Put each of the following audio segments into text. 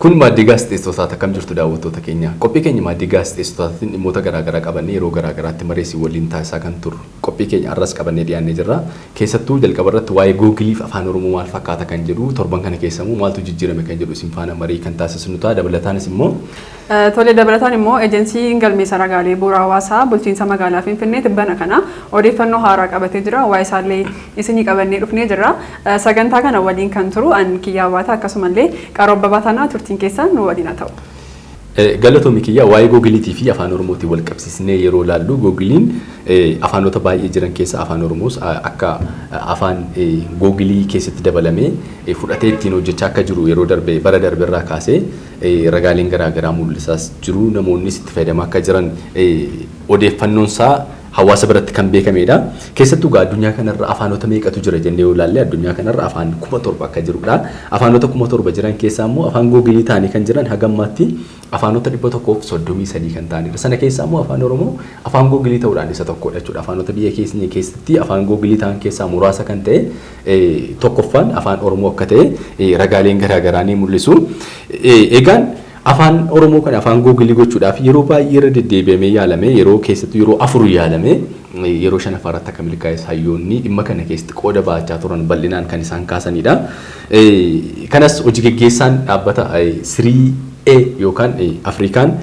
Kun Maaddii Gaazexeessitootaati. Akkam jirtu daawwattoota keenya? Qophii keenya Maaddii Gaazexeessitootaatiin dhimmoota garaagaraa qabannee yeroo garaagaraatti mareessi waliin taasisaa kan turru. Qophii keenya har'as qabannee dhiyaannee jirra. Keessattuu jalqaba irratti waa'ee Googiliif Afaan Oromoo maal fakkaata kan jedhu, torban kana keessa immoo maaltu jijjiirame kan jedhu isin faana marii kan taasisnu ta'a. Dabalataanis immoo Tole, dabalataan immoo ejensiin galmeessa ragaalee bu'uura hawaasaa bulchiinsa magaalaa Finfinnee tibbana kana odeeffannoo haaraa qabatee jira. Waa'ee isaallee isinii qabannee dhufnee jirra. Sagantaa kana waliin kan turu an Kiyyaa Baataa, akkasumallee Qaroo Abbabaa tanaa, turtiin keessan nu waliin haa ta'u. Galatoomi Kiyyaa. Waa'ee Googiliitii fi Afaan Oromootiin wal qabsiisnee yeroo ilaallu, Googiliin afaanota baay'ee jiran keessa Afaan Oromoos akka afaan Googilii keessatti dabalamee fudhatee ittiin hojjechaa akka jiru yeroo darbe, bara darbe irraa kaasee ragaaleen garaagaraa mul'isaas jiru, namoonnis itti fayyadamaa akka jiran odeeffannoon isaa hawaasa biratti kan beekamedha. Keessattuu egaa addunyaa kanarra afaanota meeqatu jira jennee yoo ilaalle, addunyaa kanarra afaan 7,000 akka jirudha. Afaanota 7,000 jiran keessaa immoo afaan Googilii ta'anii kan jiran hagammaatti afaanota 133 kan ta'anidha. Sana keessaa immoo Afaan Oromoo afaan Googilii ta'uudhaan isa tokkodha jechuudha. Afaanota biyya keenya keessatti afaan Googilii ta'an keessaa muraasa kan ta'e tokkoffaan Afaan Oromoo akka ta'e ragaaleen garaagaraa ni mul'isu. Egaan Afaan Oromoo kana afaan Googilii gochuudhaaf yeroo baay'ee irra deddeebi'amee yaalame, yeroo keessattuu yeroo afur yaalame, yeroo shanaffaa irratti akka milkaa'es hayyoonni dhimma kana keessatti qooda ba'achaa turan bal'inaan kan isaan kaasanidha. Kanas hojii geggeessaan dhaabbata 3A yookaan Afrikaan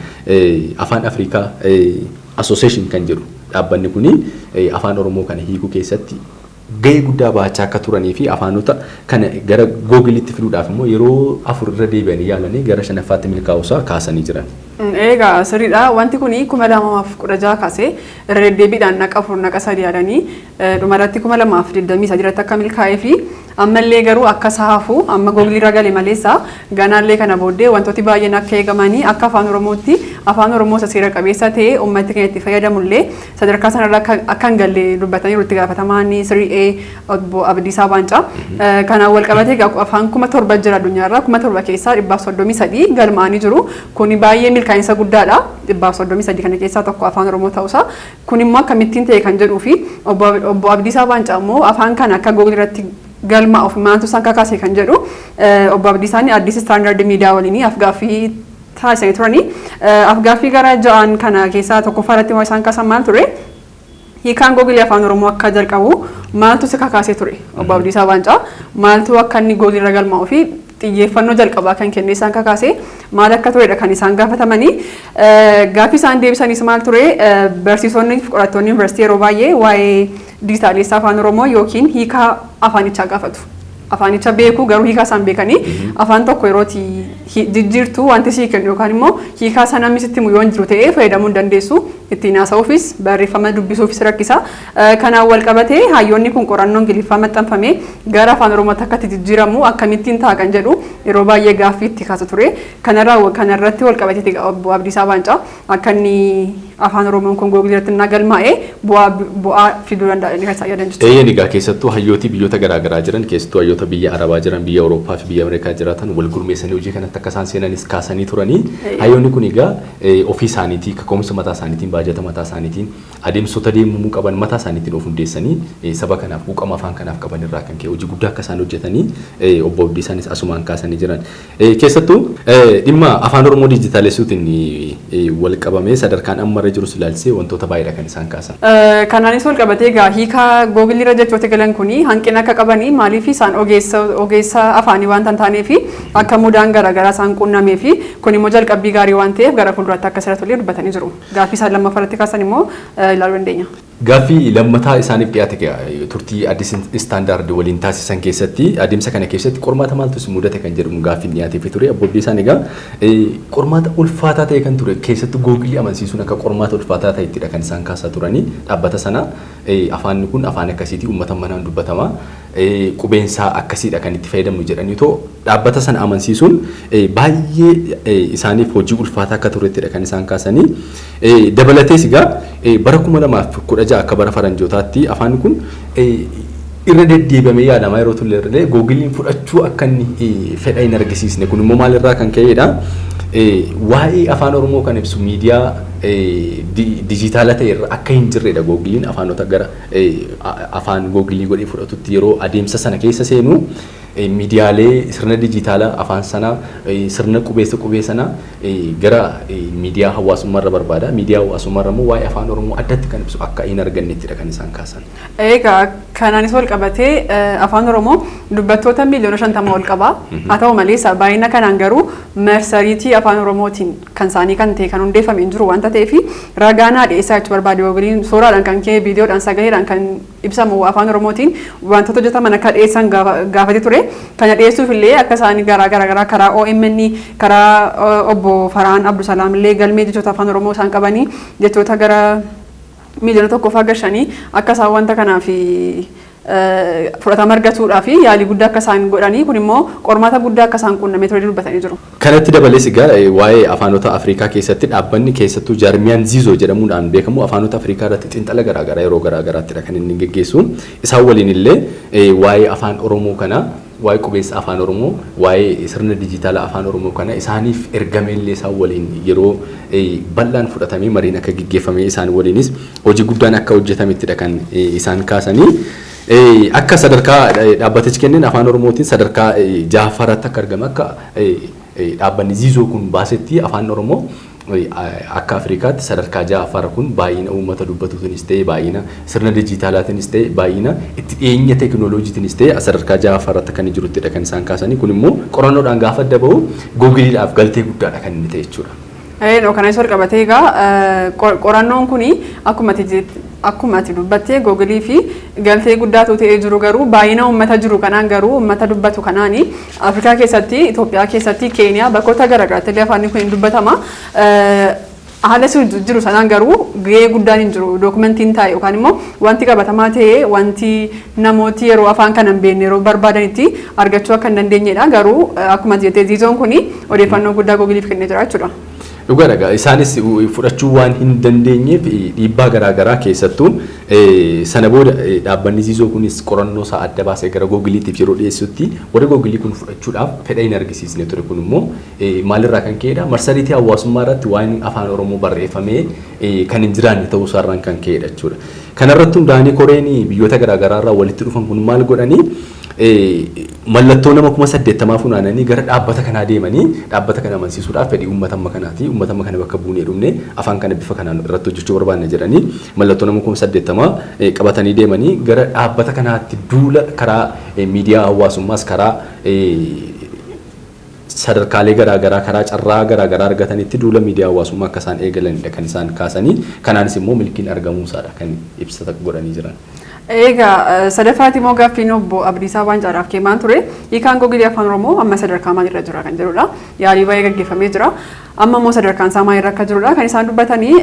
Afaan Afrikaa Association kan jedhu, dhaabbanni kuni Afaan Oromoo kana hiikuu keessatti gahee guddaa bahachaa akka turanii fi afaanota kana gara Googilitti fiduudhaaf immoo yeroo afur irra deebi'anii yaalanii gara shanaffaatti milkaa'uusaa kaasanii jiran. Egaa sirriidha. Wanti kun 2016 kaasee irra deddeebiidhaan naqa afur, naqa sadi yaalanii dhumarratti 2023 irratti akka milkaa'ee fi ammallee garuu akka isa hafu, amma Googilii irra gale maleessa ganaallee kana booddee wantooti baay'een akka eegamanii, akka Afaan Oromootti Afaan Oromoo isa seera qabeessa ta'e uummatni keenya itti fayyadamullee sadarkaa sanarra akka hin galle dubbataniiru itti gaafatamaan 3A obbo Abdiisaa Baancaa. Kanaan wal qabatee egaa afaan 7,000 jira addunyaarraa, 7,000 keessaa 133 galmaa'anii jiru. Kuni baay'ee milkaa'insa guddaadha. 133 kana keessaa tokko Afaan Oromoo ta'uusaa. Kun immoo akkamittiin ta'e kan jedhuu fi obbo Abdiisaa Baancaa immoo afaan kana akka Google irratti galmaa'uuf maaltu isaan kakaase kan jedhu obbo Abdiisaan Addis Standard Miidiyaa waliin afgaaffii taasisanii turanii. Afgaaffii gara ja'an kana keessaa tokkoffaa irratti waan isaan kaasan maal ture? Hiikaan Googilii Afaan Oromoo akka jalqabu maaltu si kakaasee ture? Obbo Abdiisaa Baancaa maaltu akka inni Googilii irra galmaa'uu fi xiyyeeffannoo jalqabaa kan kenne isaan kakaase maal akka turedha kan isaan gaafatamanii. Gaaffii isaan deebisanis maal ture? Barsiisonni fi qorattoonni yuunivarsiitii yeroo baay'ee waa'ee dijitaaleessaa Afaan Oromoo yookiin hiikaa afaanichaa gaafatu. Afaanicha beeku garuu hiikaa isaan beekanii, afaan tokko yeroo jijjiirtu wanti sii kennu yookaan immoo hiikaa sana namni sitti himu yoo hin jiru ta'ee fayyadamuu hin dandeessu. Ittiin haasa'uufis barreeffama dubbisuufis rakkisa. Kanaan wal qabatee hayyoonni kun qorannoo Ingiliffaa maxxanfame gara Afaan Oromootti akka itti jijjiiramu akkamittiin ta'a kan jedhu yeroo baay'ee gaaffii itti kaasa ture. Kanarraa kanarratti wal qabateeti obbo Abdiisaa Baancaa akka inni Afaan Oromoon kun Googilii irratti innaa galmaa'e bu'aa fiduu danda'a jedhanii kan isaan yaadan jechuudha. Eeyyeen, egaa keessattuu hayyootii biyyoota garaa garaa jiran, keessattuu hayyoota biyya Arabaa jiran, biyya Awurooppaa fi biyya Ameerikaa jiraatan wal gurmeessanii hojii kanatti akka isaan seenanis kaasanii turanii. Hayyoonni kun egaa ofii isaaniitii kaka'umsa mataa isaaniitiin, baajata mataa isaaniitiin, adeemsota deemamuu qaban mataa isaaniitiin of hundeessanii, saba kanaaf quuqama afaan kanaaf qaban irraa kan ka'e hojii guddaa akka isaan hojjetanii obbo Abdiisaanis asumaan kaasanii jiran. Keessattuu dhimma Afaan Oromoo dijitaalessuutiin wal qabamee sadarkaan amma irra jirus ilaalchisee wantoota baay'eedha kan isaan kaasan. Kanaanis wal qabatee egaa hiikaa Googilii irra jechoota galan kuni hanqina akka qabanii, maaliif isaan ogeessa afaanii waan hin taaneef akka mudaan garaagaraa isaan quunnamee fi kun immoo jalqabbii gaarii waan ta'eef gara fuulduraatti akka sirra tolee dubbatanii jiru. Gaaffii isaan lammaffaa irratti kaasan immoo ilaaluu dandeenya. Gaaffii lammataa isaaniif dhiyaate turtii Addis Standard waliin taasisan keessatti, adeemsa kana keessatti qormaata maaltu si mudate kan jedhamu gaaffiin dhiyaateefii ture. Obbo Abdiisaan egaa qormaata ulfaataa ta'e kan ture, keessattuu Googilii amansiisuun akka qormaata ulfaataa ta'ettidha kan isaan kaasaa turanii. Dhaabbata sana afaanni kun afaan akkasiiti, uummata manaan dubbatama, qubeensaa akkasiidha kan itti fayyadamnu jedhanii too dhaabbata sana amansiisuun baay'ee isaaniif hojii ulfaataa akka turettidha kan isaan kaasanii. Dabalatees egaa bara 2016 akka bara faranjootaatti afaan kun irra deddeebi'amee yaalamaa yeroo turre illee Googiliin fudhachuu akka inni fedha hin argisiisne. Kun immoo maalirraa kan ka'edha? Waa'ee Afaan Oromoo kan ibsu miidiyaa dijitaala ta'e irra akka hin jirredha. Googiliin afaanota gara afaan Googilii godhee fudhatutti yeroo adeemsa sana keessa seenu Miidiyaalee sirna dijitaalaa afaan sanaa, sirna qubeessa qubee sanaa gara miidiyaa hawaasummaarra barbaada. Miidiyaa hawaasummaarra immoo waa'ee afaan Oromoo addatti kan ibsu akka hin argannettidha kan isaan kaasan. Egaa kanaanis wal qabatee afaan Oromoo dubbattoota miiliyoona 50 ol qaba. Haa ta'u malee baay'ina kanaan garuu marsariitii afaan Oromootiin kan isaanii kan ta'e kan hundeeffame hin jiru waanta ta'eef, ragaa naa dhiyeessaa jechuu barbaade. Googiliin suuraadhaan kan ka'e, viidiyoodhaan, sagaleedhaan kan ibsamu afaan Oromootiin wantoota hojjetaman akka dhiyeessan gaafate ture. Kana dhiyeessuuf illee akka isaan garaa garaa karaa OMN, karaa obbo Farhaan Abdusalaam illee galmee jechoota afaan Oromoo isaan qabanii jechoota gara miiliyoona 1 gashanii akka isaan wanta kanaaf fudhatama argatuudhaaf yaalii guddaa akka isaan godhanii, kun immoo qormaata guddaa akka isaan quunnamee ture dubbatanii jiru. Kanatti dabalees egaa waa'ee afaanota Afrikaa keessatti dhaabbanni, keessattuu jaarmiyaan Ziizoo jedhamuudhaan beekamu, afaanota Afrikaa irratti xiinxala garaagaraa yeroo garaagaraatti kan inni geggeessu. Isaan waliin illee waa'ee afaan Oromoo kana, waa'ee qubeessa afaan Oromoo, waa'ee sirna dijitaalaa afaan Oromoo kana isaaniif ergame illee isaan waliin yeroo bal'aan fudhatamee mariin akka geggeeffame, isaan waliinis hojii guddaan akka hojjetamettidha kan isaan kaasanii. Akka sadarkaa dhaabbatichi kenneen afaan Oromootiin sadarkaa jahaffaarratti akka argame, akka dhaabbanni Ziizoo kun baasetti afaan Oromoo akka Afrikaatti sadarkaa jahaffaarra, kun baay'ina uummata dubbatuutiinis ta'e, baay'ina sirna dijitaalaatiinis ta'e, baay'ina itti dhiyeenya teekinooloojiitiinis ta'e sadarkaa jahaffaarratti kan jiruttidha kan isaan kaasanii. Kun immoo qorannoodhaan gaafa adda bahu Googiliidhaaf galtee guddaadha kan inni ta'e jechuudha. Kanas wal qabatee egaa qorannoon kuni akkuma ati dubbattee Googilii fi galtee guddaatu ta'ee jiru, garuu baay'ina uummata jiru kanaan, garuu uummata dubbatu kanaani Afrikaa keessatti, Itoophiyaa keessatti, Keeniyaa, bakkoota garaagaraatti illee afaanni kun hin dubbatama. Haala jiru sanaan garuu gahee guddaan hin jiru. Dookumentiin taa'e yookaan immoo wanti qabatamaa ta'e, wanti namooti yeroo afaan kana hin beekne yeroo barbaadanitti argachuu akka hin dandeenyedha. Garuu akkuma jettee Ziizoon kuni odeeffannoo guddaa Googiliif kennee jira jechuudha. Dhugaadha. Isaanis fudhachuu waan hin dandeenyeef dhiibbaa garaagaraa, keessattuu sana booda dhaabbanni Ziizoo kunis qorannoo isaa adda baasee gara Googiliitiif yeroo dhiyeessutti warri Googilii kun fudhachuudhaaf fedha hin argisiisne ture. Kun immoo maalirraa kan ka'edha? Marsariitii hawaasummaa irratti waan afaan Oromoo barreeffamee kan hin jiraanne ta'uu isaarraan kan ka'edha jechuudha. Kanarratti hundaa'anii koreen biyyoota garaagaraa irraa walitti dhufan kun maal godhanii? Mallattoo nama 80,000 funaananii gara dhaabbata kanaa deemanii dhaabbata kana amansiisuudhaaf, fedhii uummata amma kanaati, uummata amma kana bakka buunee dhumne, afaan kana bifa kanaan irratti hojjechuu barbaanne jedhanii mallattoo nama 80,000 qabatanii deemanii gara dhaabbata kanaatti duula karaa miidiyaa hawaasummaas, karaa sadarkaalee garaagaraa, karaa carraa garaagaraa argatanitti duula miidiyaa hawaasummaa akka isaan eegalanidha kan isaan kaasanii. Kanaanis immoo milkiin argamuusaadha kan ibsa godhanii jiran. Egaa sadaffaatti immoo gaaffiin obbo Abdiisaa Baancaadhaaf kennamaan ture, hiikaan Googilii afaan Oromoo amma sadarkaa maalirra jira kan jedhudha. Yaalii baay'ee gaggeeffamee jira. Amma immoo sadarkaan isaa maalirra akka jirudha kan isaan dubbatanii.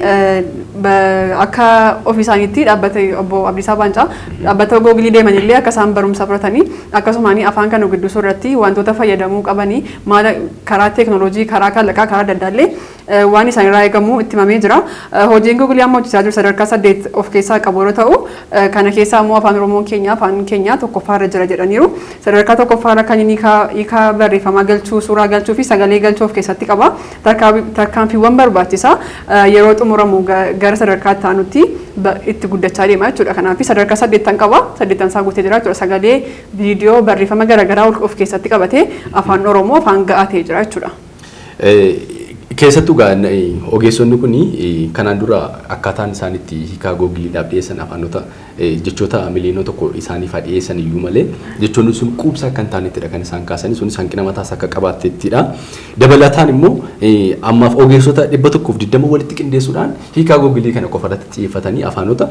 Akka ofii isaaniitti dhaabbata obbo Abdiisaa Baancaa dhaabbata Googilii deemanillee akka isaan barumsa fudhatanii, akkasumaan afaan kana guddisuu irratti wantoota fayyadamuu qabanii maal, karaa teekinooloojii, karaa kalaqaa, karaa adda addaallee waan isaan irraa eegamu itti himamee jira. Hojiin Googilii amma hojjechaa jiru sadarkaa saddeet of keessaa qabu yeroo ta'u, kana keessaa immoo afaan Oromoo keenya, afaan keenya tokkoffaarra jira jedhaniiru. Sadarkaa tokkoffaarra kan inni hiikaa barreeffamaa galchuu, suuraa galchuu fi sagalee galchuu of keessatti qaba. Tarkaanfiiwwan barbaachisaa yeroo xumuramu gara sadarkaa itti aanutti itti guddachaa deema jechuudha. Kanaaf sadarkaa saddeettan qaba. Saddeettan isaa guutee jira jechuudha. Sagalee, viidiyoo, barreeffama garaagaraa of keessatti qabatee afaan Oromoo afaan ga'aa ta'ee jira jechuudha. Keessattuu ogeessonni kun kanaan dura akkaataan isaan itti hiikaa Googiliidhaaf dhiyeessan afaanota jechoota miliyoona 1 isaaniif haa dhiyeessan iyyuu malee jechoonni sun quubsaa akka hin taanettidha kan isaan kaasanii, sunis hanqina mataas akka qabaattettidha. Dabalataan immoo ammaaf ogeessota 120 walitti qindeessuudhaan hiikaa Googilii kana qofa irratti xiyyeeffatanii afaanota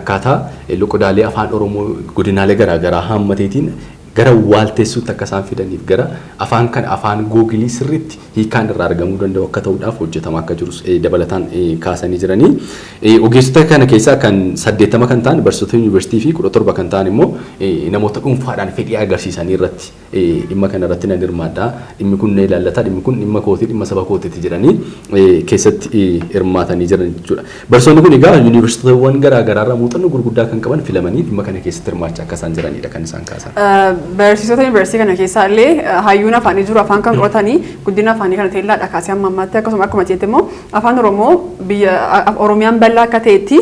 akkaataa loqodaalee afaan Oromoo godinaalee garaagaraa haammateetiin gara waalteessuutti akka isaan fidaniif, gara afaan kana afaan Googilii sirriitti hiikaan irraa argamuu danda'u akka ta'uudhaaf hojjetamaa akka jirus dabalataan kaasanii jiranii. Ogeessota kana keessaa kan 80 kan ta'an barsiisota yuunivarsiitii fi 17 kan ta'an immoo namoota dhuunfaadhaan fedhii agarsiisanii irratti dhimma kana irratti nan hirmaadha. Dhimmi kun na ilaallata, dhimmi kun dhimma kootii, dhimma saba kootiiti jedhanii keessatti hirmaatanii jiran jechuudha. Barsiisonni kun egaa yuunivarsiitiiwwan garaa garaarraa muuxannoo gurguddaa kan qaban filamanii dhimma kana keessatti hirmaachaa akka isaan jiranidha kan isaan kaasan. Barsiisota yuunivarsiitii kana keessaa illee hayyuun afaanii jiru, afaan kan qoratanii guddina afaanii kana teellaadha kaasee hamma ammaatti, akkasuma akkuma jette immoo afaan Oromoo biyya Oromiyaan bal'aa akka ta'etti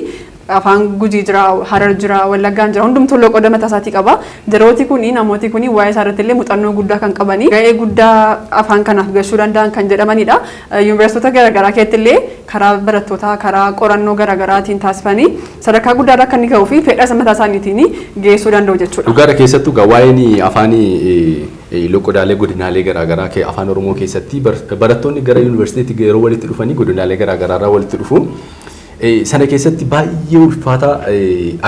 Afaan Gujii jira, Harar jira, Wallaggaan jira, hundumtuu loqoda mataa isaatii qaba. Jarooti kuni, namooti kuni waa'ee isaa irratti illee muuxannoo guddaa kan qabanii, ga'ee guddaa afaan kanaaf gashuu danda'an kan jedhamanidha. Yuunivarsiitota garaagaraa keessatti illee karaa barattootaa, karaa qorannoo garaagaraatiin taasifanii sadarkaa guddaarra akka inni ga'uu fi fedha mataa isaaniitiin geessuu danda'u jechuudha. Dhugaadha, keessattuu gaa waa'een afaanii loqodaalee godinaalee garaagaraa afaan Oromoo keessatti barattoonni gara yuunivarsiitiitti yeroo walitti dhufanii godinaalee garaagaraa irraa walitti dhufu. Sana keessatti baay'ee ulfaataa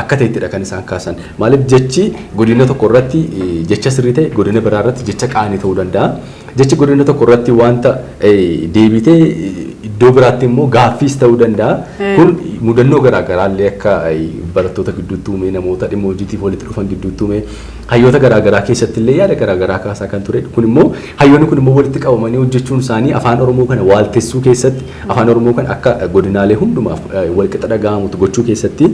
akka ta'ettidha kan isaan kaasan. Maaliif, jechi godina tokko irratti jecha sirrii ta'e godina biraa irratti jecha qaanii ta'uu danda'a. Jechi godina tokko irratti wanta deebitee iddoo biraatti immoo gaaffiis ta'uu danda'a. Kun mudannoo garaagaraa illee akka barattoota gidduutti uume, namoota dhimma hojiitiif walitti dhufan gidduutti uume, hayyoota garaagaraa keessatti illee yaada garaagaraa kaasaa kan ture. Kun immoo hayyoonni kun immoo walitti qabamanii hojjechuun isaanii afaan Oromoo kana waaltessuu keessatti, afaan Oromoo kana akka godinaalee hundumaaf walqixa dhaga'amutu gochuu keessatti,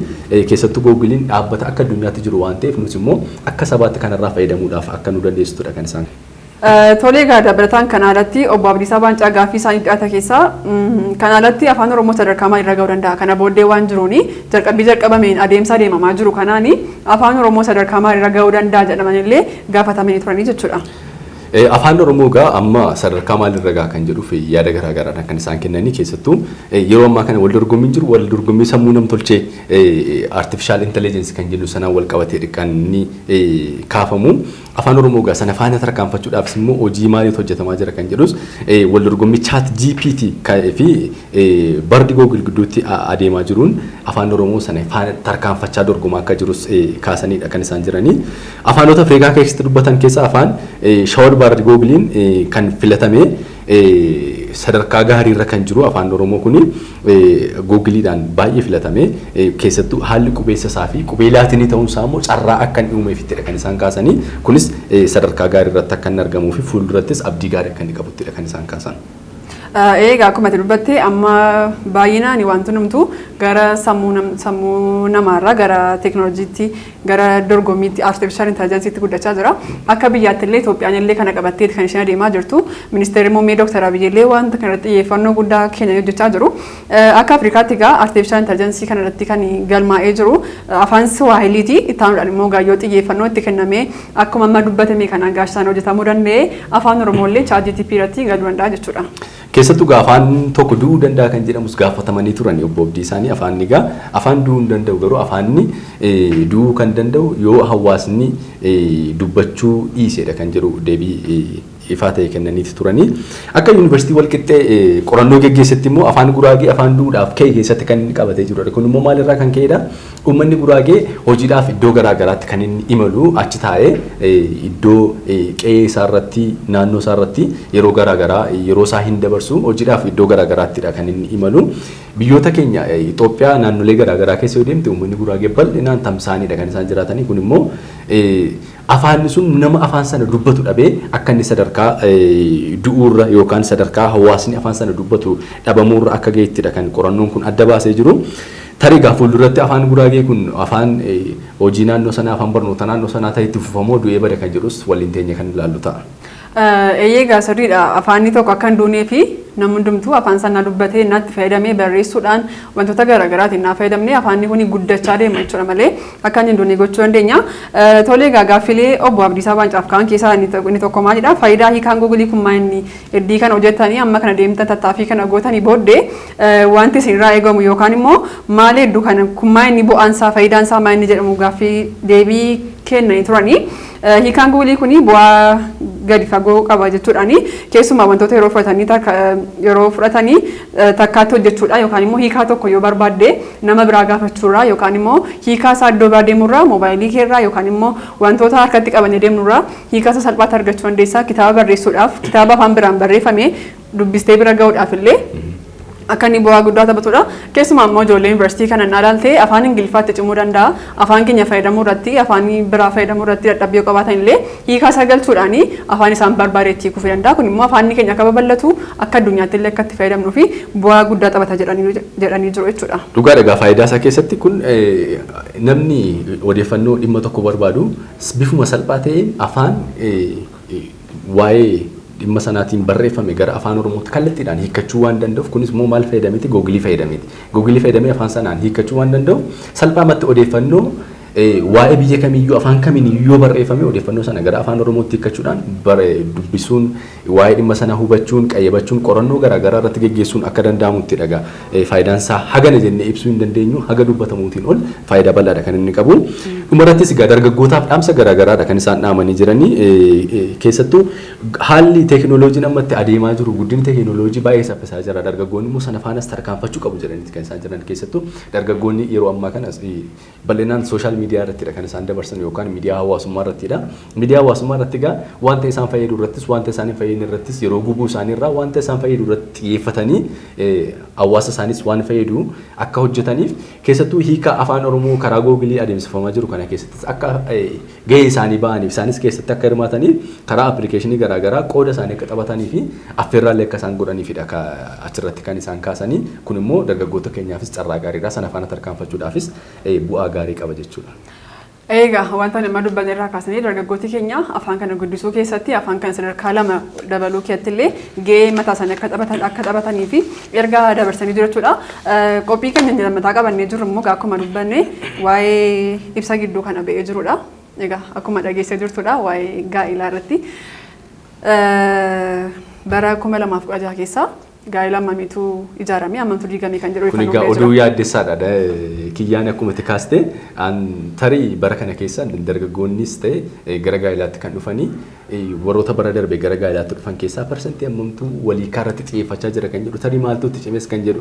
keessattuu Googiliin dhaabbata akka addunyaatti jiru waan ta'eef, nus immoo akka sabaatti kanarraa fayyadamuudhaaf akka nu dandeessitudha kan isaan. Tolee, egaa dabalataan kana alatti obbo Abdiisaa Baancaa gaaffii isaanii dhiyaata keessaa kana alatti afaan Oromoo sadarkaa maalirra ga'uu danda'a? Kana booddee waan jiruuni, jalqabbii jalqabameen, adeemsa adeemamaa jiru kanaani afaan Oromoo sadarkaa maalirra ga'uu danda'a jedhamanillee gaafatamanii turanii jechuudha. Afaan Oromoo gaa amma sadarkaa maalirra gaa kan jedhuuf yaada garaa garaadhaan kan isaan kennanii, keessattuu yeroo ammaa kana wal dorgommiin jiru wal dorgommii sammuu namtolchee, artificial intelligence kan jennu sanaan wal qabatee kan inni kaafamu. Afaan Oromoo gaa sana faana tarkaanfachuudhaafis immoo hojii maaliitu hojjetamaa jira kan jedhus, wal dorgommii Chat GPT fi Bard Google gidduutti adeemaa jiruun afaan Oromoo sana faana tarkaanfachaa dorgomaa akka jirus kaasanidha kan isaan jiranii. Afaanota Afrikaa keessatti dubbatan keessaa afaan Shawal Bard Googiliin kan filatame sadarkaa gaariirra kan jiru afaan Oromoo kuni Googiliidhaan baay'ee filatame, keessattuu haalli qubeessa isaa fi qubee laatinii ta'uun isaa immoo carraa akka inni uumeefittidha kan isaan kaasanii. Kunis sadarkaa gaarii irratti akka inni argamuu fi fuuldurattis abdii gaarii akka inni qabuttidha kan isaan kaasan. Egaa akkuma ati dubbatte, amma baay'inaan wanti hundumtuu gara sammuu namaarraa gara teekinooloojiitti, gara dorgommiitti, artificial intelligenceetti guddachaa jira. Akka biyyaatti illee Itoophiyaan illee kana qabattee kan isheen adeemaa jirtu. Ministeerri muummee Dr. Abiy illee wanta kanarratti xiyyeeffannoo guddaa kennanii hojjechaa jiru. Akka Afrikaatti egaa artificial intelligence kanarratti kan galmaa'ee jiru afaan Siwaahiliiti. Itti aanuudhaan immoo gaayyoo xiyyeeffannoo itti kennamee akkuma amma dubbatame kanaan gaashaan hojjetamuu danda'e, afaan Oromoo illee ChatGPT irratti galuu danda'a jechuudha. Keessattuu gaa afaan tokko du'uu danda'a kan jedhamus gaafatamanii turan obbo Abdii isaanii. Afaan egaa afaan du'uu hin danda'u, garuu afaanni du'uu kan danda'u yoo hawaasni dubbachuu dhiisedha kan jedhu deebii ifaa ta'e kennaniiti turanii. Akka yuunivarsiitii Walqixxee qorannoo geggeessetti immoo afaan Guraagee afaan du'uudhaaf ka'e keessatti kan inni qabatee jirudha. Kun immoo maalirraa kan ka'edha? Uummanni Guraagee hojiidhaaf iddoo garaa garaatti kan inni imalu, achi taa'ee iddoo qe'ee isaa irratti, naannoo isaa irratti yeroo garaa garaa yeroo isaa hin dabarsu, hojiidhaaf iddoo garaa garaattidha kan inni imalu. Biyyoota keenya Itoophiyaa naannolee garaa garaa keessa yoo deemte, uummanni Guraagee bal'inaan tamsa'aniidha kan isaan jiraatanii. Kun immoo afaanni sun nama afaan sana dubbatu dhabee akka inni sadarkaa du'uurra yookaan sadarkaa hawaasni afaan sana dubbatu dhabamuurra akka ga'ettidha kan qorannoon kun adda baasee jiru. Tarii gaa fuulduratti afaan Guraagee kun afaan hojii naannoo sanaa, afaan barnoota naannoo sanaa ta'e itti fufamoo du'ee bada kan jedhus waliin teenye kan ilaallu ta'a. Eeyyee, egaa sirriidha. Afaanni tokko akka hin duunee fi namni hundumtuu afaan sana dubbatee natti fayyadamee, barreessuudhaan, wantoota garaagaraatiin naa fayyadamnee afaanni kun guddachaa deema jechuudha malee akka inni hin duune gochuu dandeenya. Tolee, egaa gaaffilee obbo Abdiisaa Baancaaf kaan keessaa inni tokko maalidha? Faayidaa hiikaan Googilii kun maal inni iddii kana hojjetanii, amma kana deemtan, tattaaffii kana gootanii booddee wanti isinirraa eegamu yookaan immoo maal hedduu kana kun maal inni bu'aansaa, faayidaansaa maal inni jedhamu gaaffii deebii kennanii turanii. Hiikaan Googilii kun bu'aa gadi fagoo qaba jechuudhaani, keessumaa wantoota yeroo fudhatanii takkaatti hojjechuudha yookaan immoo hiikaa tokko yoo barbaadde nama biraa gaafachuurraa yookaan immoo hiikaa isaa iddoo biraa deemurraa, moobaayilii keerraa yookaan immoo wantoota harkatti qabannee deemnurraa hiikaa isaa salphaatti argachuu dandeessa. Kitaaba barreessuudhaaf, kitaaba afaan biraan barreeffame dubbistee bira ga'uudhaaf illee akka inni bu'aa guddaa taphatudha. Keessumaa immoo ijoollee yuunivarsiitii kana naa ilaalte afaan Ingiliffaatti cimuu danda'a. Afaan keenya fayyadamuu irratti, afaan biraa fayyadamuu irratti dadhabbii yoo qabaatan illee hiikaa isaa galchuudhaan afaan isaan barbaadetti hiikuu danda'a. Kun immoo afaanni keenya akka babal'atu, akka addunyaatti illee akka itti fayyadamnuu fi bu'aa guddaa taphata jedhanii jiru jechuudha. Dhugaadha, egaa faayidaa isaa keessatti kun namni odeeffannoo dhimma tokko barbaadu bifuma salphaa ta'een afaan waa'ee dhimma sanaatiin barreeffame gara afaan Oromootti kallattiidhaan hiikkachuu waan danda'uuf, kunis immoo maal fayyadameeti? Googilii fayyadameeti. Googilii fayyadamee afaan sanaan hiikkachuu waan danda'uuf, salphaamatti odeeffannoo waa'ee biyya kamiyyuu afaan kamiiniyyuu yoo barreeffame odeeffannoo sana gara afaan Oromootti hiikkachuudhaan dubbisuun, waa'ee dhimma sanaa hubachuun, qayyabachuun, qorannoo garaagaraa irratti geggeessuun akka danda'amutti dhaga. Faayidaan isaa hagana jennee ibsuu hin dandeenyu, haga dubbatamuutiin ol faayidaa bal'aadha kan inni qabu. Dhumarrattis egaa dargaggootaaf dhaamsa garaagaraadha kan isaan dhaamanii jiranii. Keessattuu haalli teekinooloojiin amma itti adeemaa jiru, guddinni teekinooloojii baay'ee saffisaa jira. Dargaggoonni immoo sana faanas tarkaanfachuu qabu jedhaniiti kan isaan jiran. Keessattuu dargaggoonni yeroo ammaa kana bal'inaan social media irrattidha kan isaan dabarsan yookaan miidiyaa hawaasummaa irrattidha. Miidiyaa hawaasummaa irratti egaa wanta isaan fayyadu irrattis wanta isaan hin fayyadne irrattis yeroo gubuu isaanii irraa wanta isaan fayyadu irratti xiyyeeffatanii hawaasa isaanis waan fayyadu akka hojjetaniif, keessattuu hiika afaan Oromoo karaa googilii adeemsifamaa jiru kana keessattis akka gahee isaanii ba'aniif, isaanis keessatti akka hirmaataniif, karaa appilikeeshinii garaagaraa qooda isaanii akka taphatanii fi affeerraallee akka isaan godhaniifidha achirratti kan isaan kaasanii. Kun immoo dargaggoota keenyaafis carraa gaariidha, sana faana tarkaanfachuudhaafis bu'aa gaarii qaba jechuudha. Egaa wanta nama dubbanne irraa kaasanii dargaggooti keenya afaan kana guddisuu keessatti, afaan kana sadarkaa lama dabaluu keessatti illee gahee mataa isaanii akka taphatanii fi ergaa dabarsanii jiru jechuudha. Qophii keenya lammataa qabannee jirru immoo akkuma dubbanne waa'ee ibsa gidduu kana ba'ee jirudha. Egaa akkuma dhageessee jirtudha, waa'ee gaa'ilaa irratti. Bara 2016 keessa gaa'ila hammamiitu ijaarame, hammamtu diigame kan jedhu Kun egaa oduu yaaddessaadha. Kiyyaan akkuma itti kaaste tarii bara kana keessa dargaggoonnis ta'e gara gaa'ilaatti kan dhufanii warroota bara darbe gara gaa'ilaatti dhufan keessaa parsantii hammamtuu walii irratti xiyyeeffachaa jira kan jedhu, tarii maaltu itti cimes kan jedhu,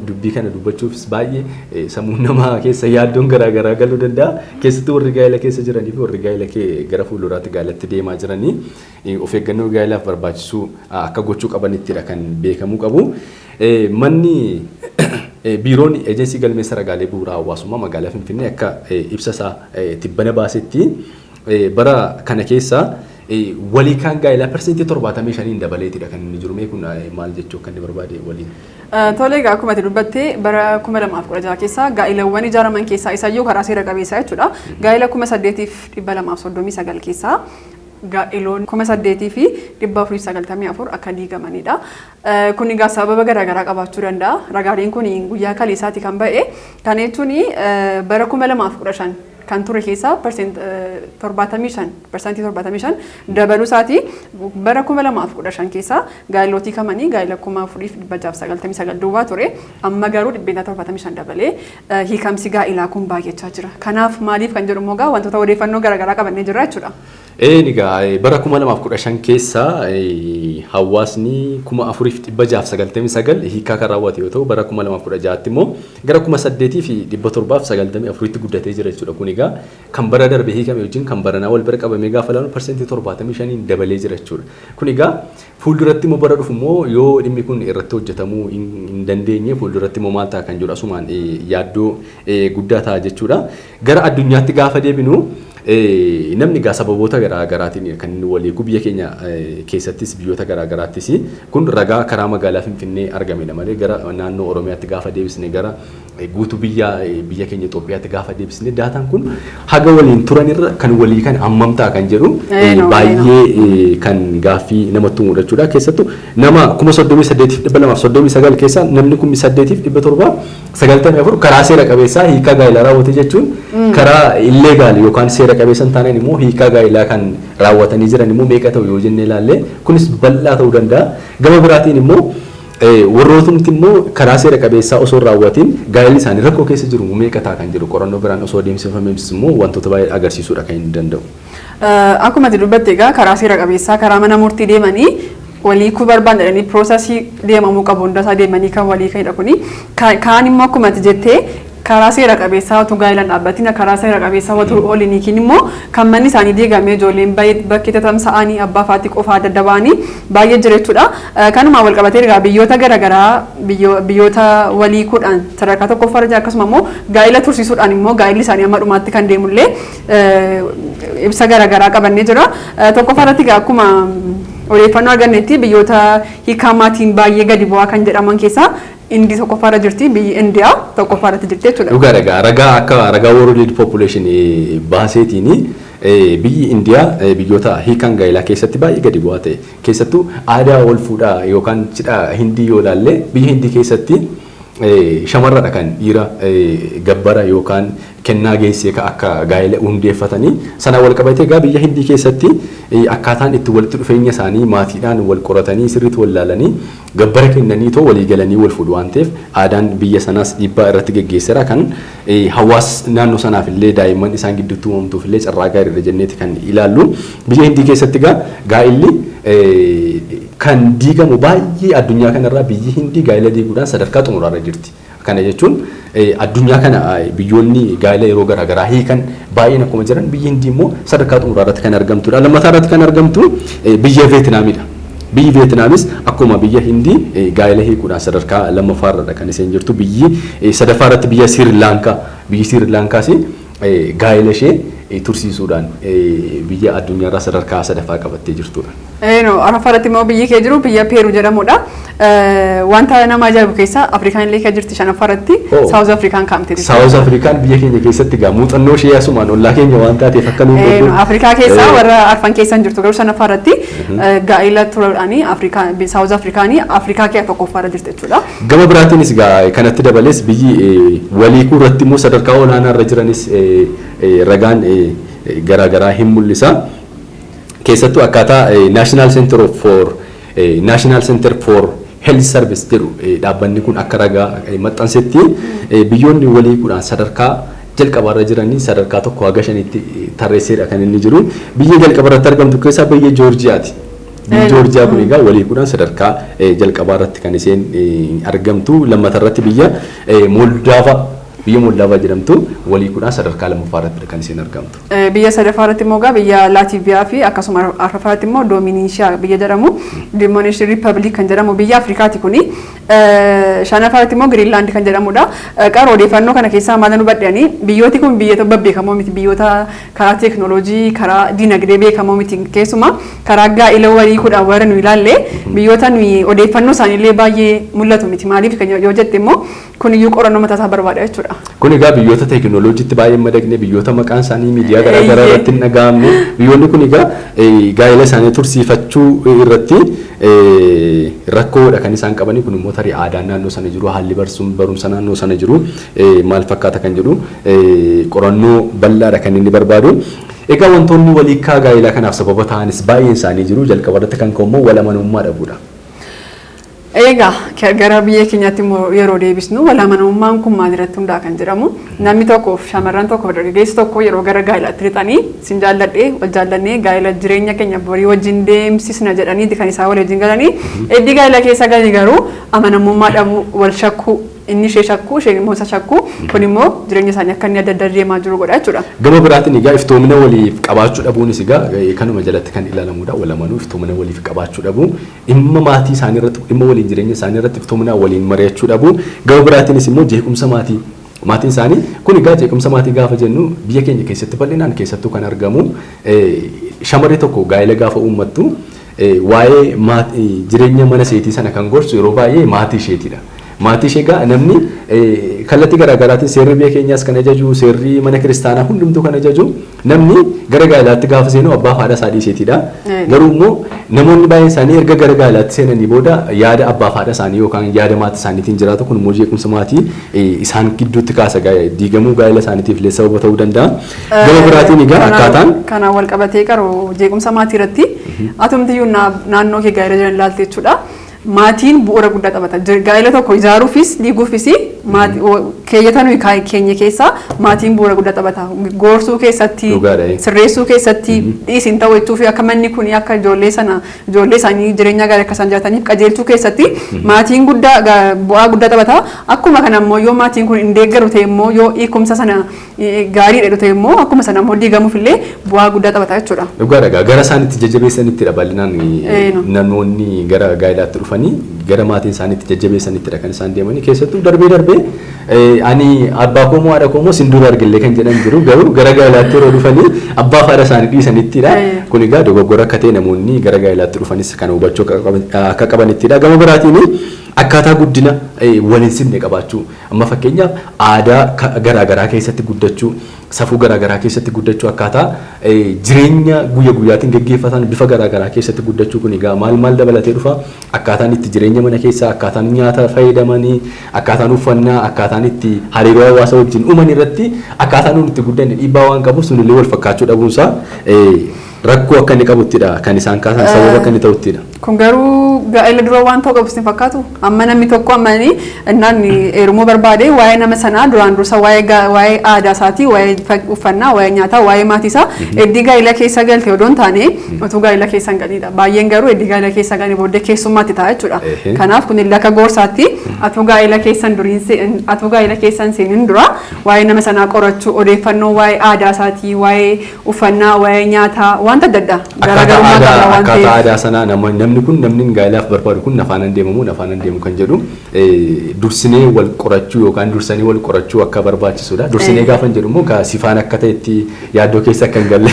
dubbii kana dubbachuufis baay'ee sammuu namaa keessa yaaddoon garaagaraa galuu danda'a. Keessattuu warri gaa'ila keessa jiranii fi warri gaa'ila gara fuulduraatti gaa'ilatti deemaa jiranii of eeggannoo gaa'ilaaf barbaachisu akka gochuu qabanittidha kan beekamuu qabu. Manni biiroon eejensii galmeessa ragaalee bu'uuraa hawaasummaa magaalaa Finfinnee akka ibsa isaa tibbana baasetti, bara kana keessa walii kaan gaa'ilaa 75% dabaleetidha kan inni jiru. Mee kun maal jechuu akka inni barbaade waliin? Tole, egaa akkuma ati dubbatte bara 2016 keessa gaa'ilawwan ijaaraman keessaa isayyuu karaa seera qabeessaa jechuudha. Gaa'ila 8239 keessaa gaa'iloon 8494 akka diigamanidha. Kun egaa sababa garaagaraa qabaachuu danda'a. Ragaaleen kun guyyaa kaleessaati kan ba'e. Kana jechuun bara 2015 kan ture keessaa 75% dabaluu isaati. Bara 2015 keessa gaa'ilootii kamanii gaa'ila 4699 duwwaa ture. Amma garuu 75% dabalee hiikamsi gaa'ilaa kun baay'achaa jira. Kanaaf maaliif kan jedhu immoo wantoota odeeffannoo garaagaraa qabannee jirra jechuudha. Egaa bara 2015 keessa hawaasni 4699 hiikaa kan raawwate yoo ta'u, bara 2016tti immoo gara 8794tti guddatee jira jechuudha. Kun egaa kan bara darbe hiikame wajjin kan baranaa wal bira qabamee gaafa ilaalu 75% dabalee jira jechuudha. Kun egaa fuulduratti immoo bara dhufu immoo yoo dhimmi kun irratti hojjetamuu hin dandeenye, fuulduratti immoo maal ta'a kan jedhu asumaan yaaddoo guddaa ta'a jechuudha. Gara addunyaatti gaafa deebinu, namni egaa sababoota garaa garaatiin kan inni walii biyya keenya keessattis biyyoota garaa garaattis, kun ragaa karaa magaalaa Finfinnee argamedha malee, gara naannoo Oromiyaatti gaafa deebisne, gara guutuu biyya keenya Itoophiyaatti gaafa deebisne, daataan kun haga waliin turan irra kan walii kan hammam ta'a kan jedhu baay'ee kan gaaffii namatti uumudha jechuudha. Keessattuu nama 38,239 keessaa namni 8794 karaa seera qabeessaa hiikaa gaa'elaa raawwate jechuun, karaa illegal yookaan seera qabeessa hin taaneen immoo hiikaa gaa'elaa kan raawwatanii jiran immoo meeqa ta'u yoo jennee ilaalle, kunis bal'aa ta'uu danda'a. Gama biraatiin immoo warrootumti immoo karaa seera qabeessaa osoo hin raawwatiin gaa'elli isaanii rakkoo keessa jiru meeqa ta'a kan jedhu qorannoo biraan osoo adeemsifamees immoo wantoota baay'ee agarsiisuudha kan inni danda'u. Akkuma ati dubbatte egaa karaa seera qabeessaa, karaa mana murtii deemanii walii hiikuu barbaadan jedhanii processii deemamuu qabu hundasaa deemanii kan walii kanidha kuni. Kaan immoo akkuma ati jettee karaa seera qabeessaa otoo gaa'elaan dhaabbatiin, karaa seera qabeessaa otoo ol hin hiikin immoo kan manni isaanii diigamee ijoolleen bakkee tatamsa'anii abbaa faatti qofaa adda ba'anii baay'ee jira jechuudha. Kanumaan wal qabatee egaa biyyoota garaagaraa biyyoota walii hiikuudhaan sadarkaa tokkoffaarra jira, akkasuma immoo gaa'ela tursiisuudhaan immoo gaa'elli isaanii amma dhumaatti kan deemullee ibsa garaagaraa qabannee jira. Tokkoffaarratti egaa akkuma odeeffannoo argannetti biyyoota hiikaa maatiin baay'ee gadi bu'aa kan jedhaman keessaa Indii tokkoffaarra jirti, biyyi Indiyaa tokkoffaarratti jirti jechuudha. Dhugaadha, egaa ragaa akka ragaa World Population baaseetiin Biyyi Indiyaa biyyoota hiikan gaa'elaa keessatti baay'ee gadi bu'aa ta'e, keessattuu aadaa wal fuudhaa yookaan cidha Hindii yoo ilaalle, biyya Hindii keessatti shamarradha kan dhiira gabbara yookaan kennaa geessee akka gaa'ela hundeeffatanii. Sana wal qabatee egaa biyya Hindii keessatti akkaataan itti walitti dhufeenya isaanii maatiidhaan wal qoratanii, sirriitti wal laalanii, gabbara kennanii too walii galanii wal fuudhu waan ta'eef, aadaan biyya sanaas dhiibbaa irratti geggeesseera. Kan hawaasa naannoo sanaaf illee, daa'imman isaan gidduutti uumamtuuf illee carraa gaariidha jenneeti kan ilaallu. Biyya Hindii keessatti egaa gaa'illi kan diigamu baay'ee, addunyaa kanarraa biyyi Hindii gaa'ila diiguudhaan sadarkaa xumuraarra jirti. Kana jechuun addunyaa kana biyyoonni gaa'ila yeroo garaagaraa hiikan baay'een akkuma jiran, biyyi Hindii immoo sadarkaa xumuraa irratti kan argamtudha. Lammataa irratti kan argamtu biyya Veetinaamidha. Biyyi Veetinaamis akkuma biyya Hindii gaa'ila hiikuudhaan sadarkaa lammaffaarradha kan isheen jirtu. Biyyi sadaffaa irratti biyya Sirilaankaa. Biyyi Sirilaankaas gaa'ila ishee tursiisuudhaan biyya addunyaarraa sadarkaa sadaffaa qabattee jirtudha. Arfaffaa irratti immoo biyyi kee jiru biyya Peeruu jedhamudha. Wanta nama ajaa'ibu keessaa Afrikaan illee kan jirti shanaffaa irratti, Saawuz Afrikaan kaa'amtee jirti. Saawuz Afrikaan biyya keenya keessatti egaa muuxannoo ishee asumaan ollaa keenya waan taateef akka nuun godhu. Afrikaa keessaa warra arfan keessa hin jirtu, garuu shanaffaa irratti gaa'ila turuudhaanii Saawuz Afrikaanii Afrikaa keessaa tokkoffaa irra jirti jechuudha. Gama biraatiinis egaa kanatti dabalees biyyi waliikuu irratti immoo sadarkaa olaanaa irra jiranis ragaan garaagaraa hin mul'isa. Keessattuu akkaataa National Center for Health Service jedhu, dhaabbanni kun akka ragaa maxxansetti, biyyoonni waliikuudhaan sadarkaa jalqabaarra jiranii sadarkaa 1 haga 5tti tarreesseedha kan inni jiru. Biyya jalqabarratti argamtu keessaa biyya Joorjiyaati. Biyyi Joorjiyaa kun egaa waliikuudhaan sadarkaa jalqabaarratti kan isheen argamtu. Lammatarratti biyya Moldaavaa, biyya Moldaavaa jedhamtu waliikuudhaan sadarkaa lammaffaarratti kan isheen argamtu. Biyya sadaffaa irratti immoo egaa biyya Laatiiviyaa fi akkasuma arfaffaa irratti immoo Doominishiyaa biyya jedhamu, Doominishiyaa Riippaabilik kan jedhamu biyya Afrikaati kuni. Shanaffaa irratti immoo Giriinlaand kan jedhamudha. Qaroo odeeffannoo kana keessaa maal hubadhanii, biyyooti kun biyyoota babbeekamoo miti, biyyoota karaa teeknooloojii, karaa dinagdee beekamoo miti. Keessumaa karaa gaa'ila waliikuudhaan warra nu ilaalle, biyyoota nuyi odeeffannoo isaaniillee baay'ee mul'atu miti. Maaliif yoo jette immoo kun iyyuu qorannoo mataa isaa barbaada jechuudha. Kun egaa biyyoota teeknooloojiitti baay'ee madaqne, biyyoota maqaan isaanii miidiyaa garaagaraa irratti hin dhaga'amne, biyyoonni kun egaa gaa'ela isaanii tursiifachuu irratti rakkoodha kan isaan qabanii. Kun immoo tarii aadaan naannoo sana jiru, haalli barumsa naannoo sana jiru maal fakkaata kan jedhu qorannoo bal'aadha kan inni barbaadu. Egaa wantoonni waliikaa gaa'elaa kanaaf sababa ta'anis baay'een isaanii jiru. Jalqaba irratti kan ka'u immoo wal amanamummaa dhabuudha. Egaa gara biyya keenyaatti immoo yeroo deebisnu, wal amanamummaan kun maal irratti hundaa'a kan jedhamu, namni tokkoof, shamarran tokkoof, dargaggeessi tokko yeroo gara gaa'ilaatti lixanii, sin jaalladhee, wal jaallannee gaa'ila jireenya keenya borii wajjin deemsisna jedhaniiti kan isaan wal wajjin galanii. Eddii gaa'ila keessa galanii garuu amanamummaa dhabuu, wal shakkuu, inni ishee shakkuu, isheen immoo isa shakkuu, kun immoo jireenya isaanii akka inni adda adda deemaa jiru godha jechuudha. Gama biraatiin egaa iftoomina waliif qabaachuu dhabuunis egaa kanuma jalatti kan ilaalamudha. Wal amanuu, iftoomina waliif qabaachuu dhabuu, dhimma maatii isaanii irratti, dhimma waliin jireenya isaanii irratti iftoomina waliin mari'achuu dhabuu. Gama biraatiinis immoo jeequmsa maatii. Maatiin isaanii kun egaa, jeequmsa maatii gaafa jennu, biyya keenya keessatti bal'inaan keessattuu kan argamu, shamarri tokko gaa'ela gaafa uummattu waa'ee jireenya mana isheetii sana kan gorsu yeroo baay'ee maatii isheetidha. Maatii ishee egaa namni kallattii garaagaraatiin, seerri biyya keenyaas kan ajaju, seerri mana kiristaanaa hundumtuu kan ajaju, namni gara gaa'elaatti gaafa seenu abbaa fi haadha isaa dhiiseetidha. Garuu immoo namoonni baay'een isaanii erga gara gaa'elaatti seenanii booda yaada abbaa fi haadha isaanii yookaan yaada maatii isaaniitiin jiraatu. Kun immoo jeequmsa maatii isaan gidduutti kaasa, diigamuu gaa'ela isaaniitiif illee sababa ta'uu danda'a. Gama biraatiin egaa akkaataan Kanaan wal qabatee qaroo jeequmsa maatii irratti atumtiyyuu naannoo kee gaa'ela jiran ilaalte jechuudha. Maatiin bu'uura guddaa taphata. Gaa'ela tokko ijaaruufis diiguufis keeyyata nuyi keenya keessaa maatiin bu'uura guddaa taphata. Gorsuu keessatti, sirreessuu keessatti, dhiisin ta'u jechuu fi akka manni kun akka ijoollee sana, ijoollee isaanii jireenya gaarii akka isaan jiraataniif qajeelchuu keessatti maatiin guddaa bu'aa guddaa taphata. Akkuma kana immoo yoo maatiin kun hin deeggaru ta'e immoo, yoo hiikumsa sana gaariidha ta'e immoo, akkuma sana immoo diigamuuf illee bu'aa guddaa taphata jechuudha. Dhugaadha, gara isaan itti jajjabeessanittidha bal'inaan namoonni gara gaa'elaatti dhufanii, gara maatiin isaanii itti jajjabeessanittidha kan isaan deemanii. Keessattuu darbee darbee ani abbaa koo moo haadha koo moo sin dura argillee kan jedhan jiru, garuu gara gaa'elaatti yeroo dhufanii abbaa fi haadha isaanii dhiisanittidha. Kun egaa dogoggora akka ta'e namoonni gara gaa'elaatti dhufanis kan hubachuu akka qabanittidha. Gama biraatiin Akkaataa guddina waliin simne qabaachuu, amma fakkeenyaaf aadaa garaagaraa keessatti guddachuu, safuu garaagaraa keessatti guddachuu, akkaataa jireenya guyya guyyaatiin geggeeffatan bifa garaagaraa keessatti guddachuu. Kun egaa maal maal dabalatee dhufa? Akkaataan itti jireenya mana keessaa, akkaataan nyaata fayyadamanii, akkaataan uffannaa, akkaataan itti hariiroo hawaasa wajjin uuman irratti akkaataan nuti itti guddanne dhiibbaa waan qabu, sunillee wal fakkaachuu dhabuunsaa rakkoo akka inni qabuttidha kan isaan kaasan, sababa akka inni ta'uttidha. Kun garuu gaa'ela dura waan ta'u qabu sin fakkaatu. Amma namni tokko amma innaan heerumuu barbaade, waa'ee nama sanaa duraan dursa waa'ee aadaa isaatii, waa'ee uffannaa, waa'ee nyaataa, waa'ee maatii isaa eddii gaa'ela keessa galte odoo hin taane utuu gaa'ela keessa hin galidha. Baay'een garuu eddii gaa'ela keessa galanii booddee keessummaatti ta'a jechuudha. Kanaaf kun illee akka gorsaatti atuu gaa'ela keessan duriin atuu gaa'ela keessan seenin dura waa'ee nama sanaa qorachuu, odeeffannoo waa'ee aadaa isaatii, waa'ee uffannaa, waa'ee nyaataa, wanta adda addaa garaagarummaa qaba waan Akkaataa ta'eef. aadaa sanaa namni kun, namni gaa'elaaf barbaadu kun afaan deemamu afaan deemu kan jedhu dursinee wal qorachuu yookaan dursanii wal qorachuu akka barbaachisudha. Dursinee gaafa jedhu immoo ka sifaan akka ta'etti yaaddoo keessa akka hin galle.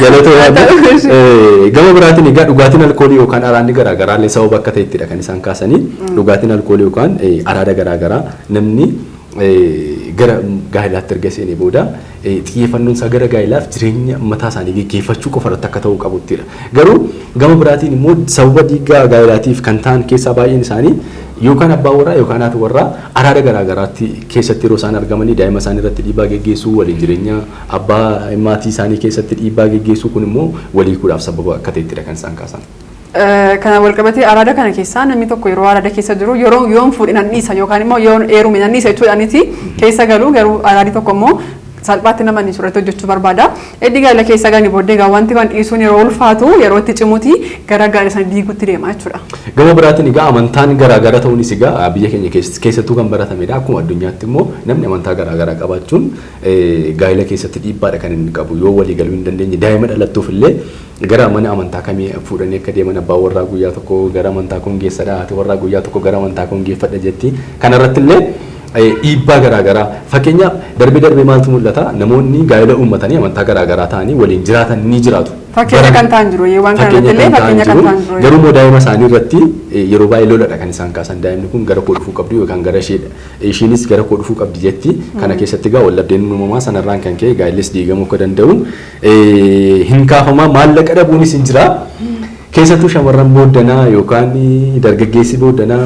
Galata yaaddu. Gama biraatiin egaa dhugaatiin alkoolii yookaan araadni garaagaraa illee sababa akka ta'ettidha kan isaan kaasanii. Dhugaatiin alkoolii yookaan araada garaagaraa namni gara gaa'elaatti erga seenee booda xiyyeeffannoon isaa gara gaa'elaaf jireenya mataa isaanii geggeeffachuu qofa irratti akka ta'uu qabuttidha. Garuu gama biraatiin immoo sababa diigaa gaa'elaatiif kan ta'an keessaa baay'een isaanii yookaan abbaa warraa yookaan haati warraa araada garaagaraatti keessatti yeroo isaan argamanii daa'ima isaanii irratti dhiibbaa geggeessuu, waliin jireenya abbaa maatii isaanii keessatti dhiibbaa geggeessuu, kun immoo walii hiikuudhaaf sababa akka ta'ettidha kan isaan kaasan. Kana wal qabatee araada kana keessaa namni tokko yeroo araada keessa jiru yeroo yoon fuudhe nan dhiisa yookaan immoo yoon heerume nan dhiisa jechuudhaaniti keessa galu. Garuu araadii tokko immoo salphaatti nama inni irratti hojjechuu barbaada. Eddi gaa'ela keessa galanii booddee egaa wanti kan dhiisuun yeroo ulfaatu, yeroo itti cimuti gara gaa'ela sana diiguutti deema jechuudha. Gama biraatiin egaa amantaan garaagara ta'uunis egaa biyya keenya keessattuu kan baratamedha. Akkuma addunyaatti immoo namni amantaa garaagaraa qabaachuun gaa'ela keessatti dhiibbaadha kan inni qabu. Yoo walii galuu hin dandeenye, daa'ima dhalattuuf illee gara mana amantaa kamii fuudhanii akka deeman, abbaan warraa guyyaa tokko gara amantaa kun geessadha, haati warraa guyyaa tokko gara amantaa kun geeffadha jetti. Kanarratti illee dhiibbaa garaagaraa, fakkeenyaaf darbee darbee maaltu mul'ata? Namoonni gaa'ela uummatanii amantaa garaagaraa ta'anii waliin jiraatan ni jiraatu. Fakkeenya kan ta'an jiru waan kanarratti illee fakkeenya kan ta'an jiru. Garuu immoo daa'ima isaanii irratti yeroo baay'ee loladha kan isaan kaasan. Daa'imni kun gara koo dhufuu qabdi yookaan gara isheedha. Ishiinis gara koo dhufuu qabdi jetti. Kana keessatti egaa wallabdeen uumamaa sanarraan kan ka'e gaa'ellis diigamuu akka danda'u hin kaafamaa. Maallaqa dhabuunis hin jira. Keessattuu shamarran booddanaa yookaan dargaggeessi booddanaa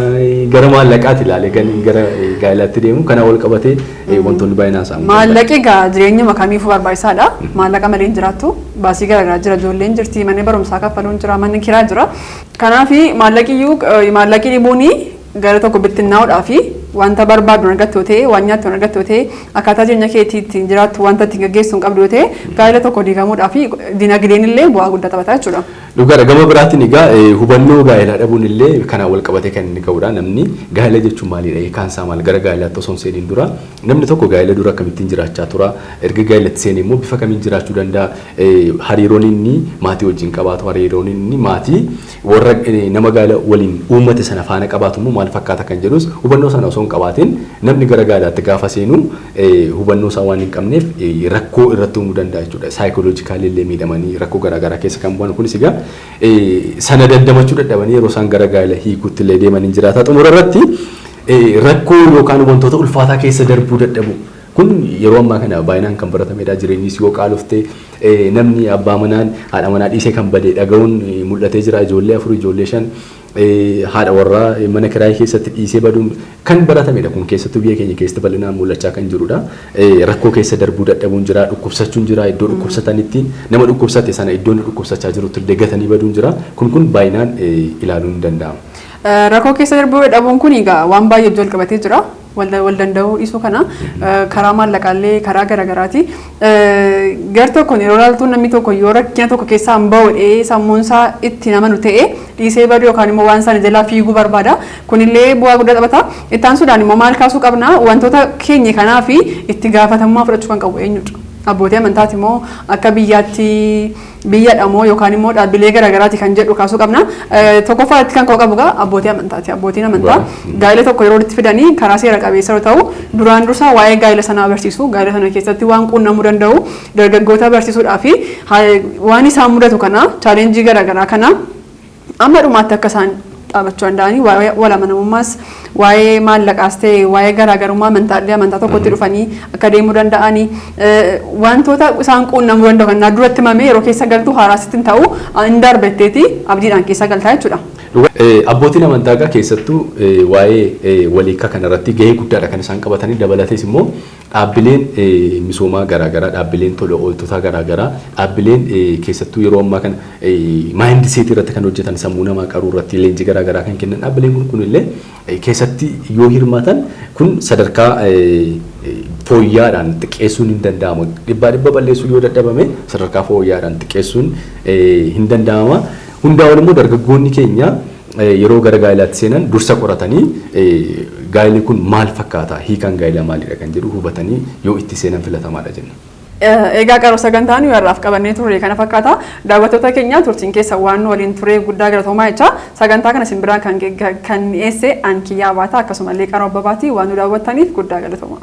gara maallaqaati ilaalee kan gara gaa'elaatti deemu, kana wal qabatee wantoonni baay'een haasa'amu. Maallaqi egaa jireenyuma kamiifuu barbaachisaadha. Maallaqa malee hin jiraattu. Baasii garaagaraa jira. Ijoolleen jirti. Manni barumsaa kaffaluun jira. Manni kiraa jira. Kanaaf maallaqiyyuu maallaqi dhibuuni gara tokko bittinnaa'uudhaa fi wanta barbaadu argattu yoo ta'e, waan nyaattu argattu yoo ta'e, akkaataa jireenya keetii ittiin jiraattu wanta ittiin gaggeessu hin qabdu yoo ta'e, gaa'ela tokko diigamuudhaa fi dinagdeen illee bu'aa guddaa taphata jechuudha. Dhugaadha. Gama biraatiin egaa hubannoo gaa'elaa dhabuun illee kanaan wal qabatee kan inni ka'udha. Namni gaa'ela jechuun maalidha? Hiikaan isaa maal? Gara gaa'elaatti osoo hin seeniin dura namni tokko gaa'ela dura akkamittiin jiraachaa tura? Erga gaa'elatti seenee immoo bifa kamiin jiraachuu danda'a? Hariiroon inni maatii wajjin qabaatu, hariiroon inni maatii warra nama gaa'ela waliin uummate sana faana qabaatu immoo maal fakkaata kan jedhus hubannoo sana osoo hin qabaatin namni gara gaa'elaatti gaafa seenu hubannoo isaa waan hin qabneef rakkoo irratti uumuu danda'a jechuudha. Psychologically illee miidhamanii rakkoo garaagaraa keessa kan bu'an, kunis egaa sana dandamachuu dadhabanii yeroo isaan gara gaa'ela hiikuutti illee deeman hin jiraata. Xumura irratti rakkoo yookaan wantoota ulfaataa keessa darbuu dadhabu. Kun yeroo ammaa kana baay'inaan kan baratamedha. Jireenyis yoo qaalofte namni abbaa manaan haadha manaa dhiisee kan bade dhaga'uun mul'atee jira. Ijoollee afur, ijoollee shan, haadha warraa mana kiraayii keessatti dhiisee baduun kan baratamedha. Kun keessattuu biyya keenya keessatti bal'inaan mul'achaa kan jirudha. Rakkoo keessa darbuu dadhabuun jira, dhukkubsachuun jira, iddoo dhukkubsatanitti nama dhukkubsate sana iddoo inni dhukkubsachaa jirutti illee gatanii baduun jira. Kun baay'inaan ilaaluun ni danda'ama. Rakkoo keessa darbuu dadhabuun kun egaa waan baay'ee wal qabatee jira. Wal danda'uu dhiisuu kana karaa maallaqaallee karaa garaagaraati. Gar tokkoon yeroo ilaaltu namni tokko yoo rakkina tokko keessaa hin bahu sammuun isaa itti namanu ta'e dhiisee badu yookaan immoo waan sana jalaa fiiguu barbaada. Kunillee bu'aa guddaa taphata. Itti aansuudhaan immoo maal kaasuu qabna? Wantoota keenya kanaa fi itti gaafatamummaa fudhachuu kan qabu eenyudha? Abbootii amantaati immoo akka biyyaatti biyyadha moo yookaan immoo dhaabbilee garaagaraati kan jedhu kaasuu qabna. Tokkoffaa irratti kan ka'u qabu egaa abbootii amantaati. Abbootiin amantaa gaa'ela tokko yeroo itti fidanii karaa seera qabeessa yoo ta'u duraan dursa waa'ee gaa'ela sanaa barsiisu. Gaa'ela sana keessatti waan quunnamuu danda'u dargaggoota barsiisuudhaa fi waan isaan mudatu kana, challenge garaagaraa kana amma dhumaatti akka isaan dhaabachuu danda'anii, waa'ee wal amanamummaas, waa'ee maallaqaas ta'e, waa'ee garaagarummaa amantaallee amantaa tokkotti dhufanii akka deemuu danda'anii, wantoota isaan quunnamuu danda'u kan duratti himamee yeroo keessa galtu haaraasitti hin ta'u, hin darbetteeti abdiidhaan keessa galtaa jechuudha. Abbootiin amantaa egaa keessattuu waa'ee waliikaa kanarratti gahee guddaadha kan isaan qabatanii. Dabalatees immoo dhaabbileen misoomaa garaagaraa, dhaabbileen tola ooltotaa garaagaraa, dhaabbileen keessattuu yeroo ammaa kana mindset irratti kan hojjetan, sammuu namaa qaruu irratti leenjii garaagaraa kan kennan, dhaabbileen kun kunillee keessatti yoo hirmaatan kun sadarkaa fooyyaadhaan xiqqeessuun hin danda'ama. Dhibbaa dhibba balleessuu yoo dadhabame, sadarkaa fooyyaadhaan xiqqeessuun hin danda'ama. Hundaa ol immoo dargaggoonni keenya yeroo gara gaa'ilaatti seenan dursa qoratanii, gaa'illi kun maal fakkaata, hiikaan gaa'ilaa maalidha kan jedhu hubatanii yoo itti seenan filatamaadha jenna. Egaa qaroo, sagantaan nu har'aaf qabannee turre kana fakkaata. Daawwattoota keenya, turtiin keessa waan nu waliin ture guddaa galatoomaa jecha. Sagantaa kana isin biraan kan dhiyeesse an Kiyyaa Baataa, akkasumallee Qaroo Abbabaati. Waan nu daawwattaniif guddaa galatoomaa.